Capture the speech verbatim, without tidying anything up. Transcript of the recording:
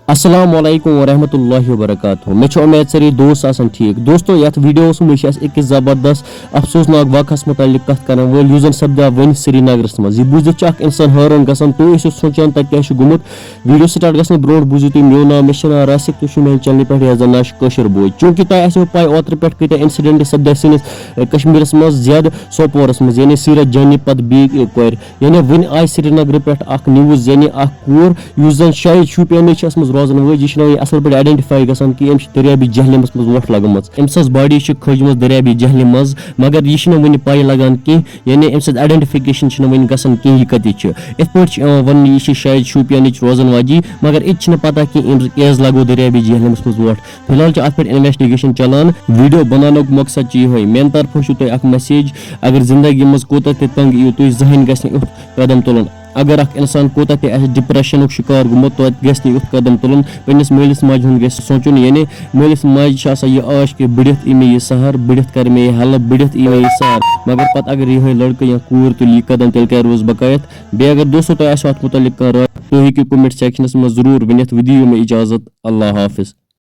السلام علیکم ورحمۃ اللہ وبرکاتہ۔ مےٚ چھِ اُمید سٲری دوست آسن ٹھیٖک۔ دوستو، یَتھ ویٖڈیوَس منٛز چھِ أسۍ أکِس زبردست افسوسناک واقعس مُتعلق کَتھ کَرَن وٲلۍ، یُس زَن سپدیو وۄنۍ سرینگرَس منٛز۔ یہِ بوٗزِتھ چھُ اکھ اِنسان حٲران گژھان۔ تُہۍ ٲسِو سونٛچان تَتہِ کیٛاہ چھُ گوٚمُت۔ ویٖڈیو سٹارٹ گژھنہٕ برونٛٹھ بوٗزِو تُہۍ، میون ناو، مےٚ چھُ ناو راسِق، تُہۍ چھِو میانہِ چینلہِ پٮ۪ٹھ یَتھ زَن ناو چھُ کٲشِر بوے۔ چوٗنٛکہِ تۄہہِ آسیو پَے اوترٕ پٮ۪ٹھ کۭتیٛاہ اِنسِڈٮ۪نٛٹ سپدے سٲنِس، اے، کشمیٖرَس منٛز، زیادٕ سوپورَس منٛز، یعنی سیٖرت جانی پَتہٕ بیٚیہِ، اے، کورِ۔ یعنی وۄنۍ آیہِ سرینگرٕ پٮ۪ٹھ اکھ نیوز، یعنی اکھ کوٗر یُس زن شاید شوپیانٕچ چھِ ٲسمٕژ روزن وٲج، یہِ چھِنہٕ وۄنۍ اصل پٲٹھۍ آئیڈینٹیفائی گژھان کہِ أمِس چھِ دٔریابی جہلمس منٛز وۄٹھ لگمٕژ۔ أمۍ سٕنٛز باڈی چھِ کھٲجمٕژ دٔریابی جہلمس منٛز، مگر یہِ چھِنہٕ وُنہِ پَے لگان کینٛہہ، یعنی أمۍ سٕنٛز آئیڈینٹیفکیشن چھِنہٕ وُنہِ گژھان کینٛہہ، یہِ کتہِ چھِ۔ یِتھ پٲٹھۍ چھِ یِوان وننہٕ، یہِ چھِ شاید شوپیانٕچ روزن واجی، مگر یہِ تہِ چھِنہٕ پتہ کینٛہہ أمِس کیازِ لگوو دٔریابی جہلمس منٛز وۄٹھ۔ فی الحال چھِ اتھ پٮ۪ٹھ انویسٹیگیشن چلان۔ ویڈیو بناونُک مقصد چھُ یِہوٚے۔ میانہِ طرفہٕ چھُ تۄہہِ اکھ میسیج، اگر زندگی منٛز کوٗتاہ تہِ تنگ یِیِو تُہۍ، زٕہٕنۍ گژھِ نہٕ یُتھ قدم تُلُن۔ اگر اکھ انسان کوٗتاہ تہِ آسہِ ڈپریشنُک شکار گوٚمُت، توتہِ گژھِ نہٕ یُتھ قدم تُلُن۔ پننِس مٲلِس ماجہِ ہُنٛد گژھِ سونٛچُن، یعنی مٲلِس ماجہِ چھِ آسان یہِ آش کہِ بٕڈِتھ یی مےٚ یہِ سہار، بٕڈِتھ کرِ مےٚ یہِ ہیلپ، بٕڈِتھ یی مےٚ یہِ سہار۔ مگر پتہٕ اگر یِہوٚے لڑکہٕ یا کوٗر تُلہِ یہِ قدم، تیٚلہِ کیٛاہ روزٕ بقایت؟ بیٚیہِ اگر دوستو تۄہہِ آسِوٕ اتھ مُتعلق کانٛہہ راے، تُہۍ ہیٚکِو کمنٹ سیکشنس منٛز ضروٗر ؤنِتھ۔ وۄنۍ دِیِو مےٚ اجازت، اللہ حافظ۔